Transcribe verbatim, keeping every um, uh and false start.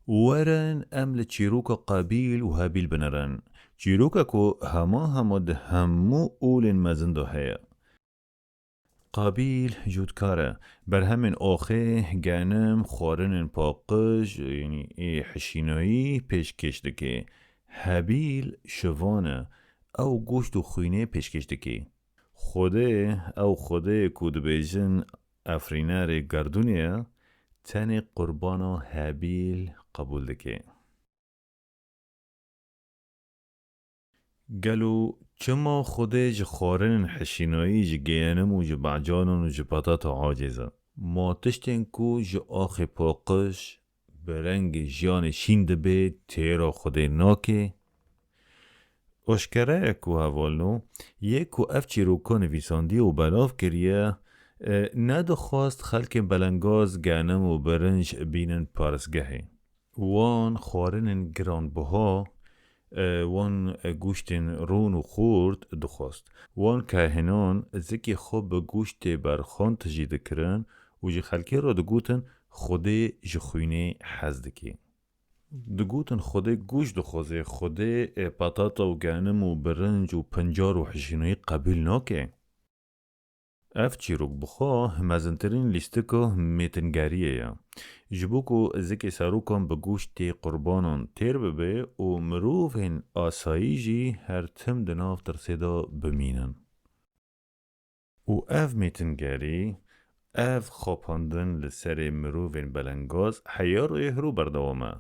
Werin em li çîroka Qabîl û Hebîl binerin. Çîroka ku hema hema di hemû olên mezin de heye. Qabîl cûtkar e, berhemên axê, genim, xwarinên paqij, yanî ê hişînayî pêşkêş dike. Hebîl şivan e, ew goşt û xwînê pêşkêş dike. Xwedê, ew Xwedê ku dibêjin efrînerê gerdûnê ye, tenê qurbana Hebîl qebûl dike. Gelo çima Xwedê ji xwarinên hişînayî, ji genim û ji becanan û ji petata aciz e? Ma tiştên ku ji axê paqij bi rengê jiyanê şîn dibe, têra Xwedê nake? Aşkere ye ku hevalno, yê ku ev çîroka nivîsandiye û belav kiriye, e, nedixwast xelkên belengaz genim û birinc bînin paristgehê. Wan xwarinên giranbiha, e, wan, e, goştên rûn û xurt dixwast. Wan kahinan zikê xwe bi goştê berxan tijî dikirin û ji xelkê re digotin, Xwedê ji xwînê hez dike. Digotin, Xwedê goşt dixwaze, Xwedê, e, patata û genim û birinc û pincar û hişînayî qebûl nake. Ev çîrok bi xwe mezintirîn lîstika mêtingeriyê ye. Ji bo ku zikê serokan bi goştê qurbanan têr bibe û mirovên asayî jî her tim di nav tirsê de bimînin. Û ev mêtingerî, ev xapandin li serê mirovên belengaz heya rê hiro berdewam e.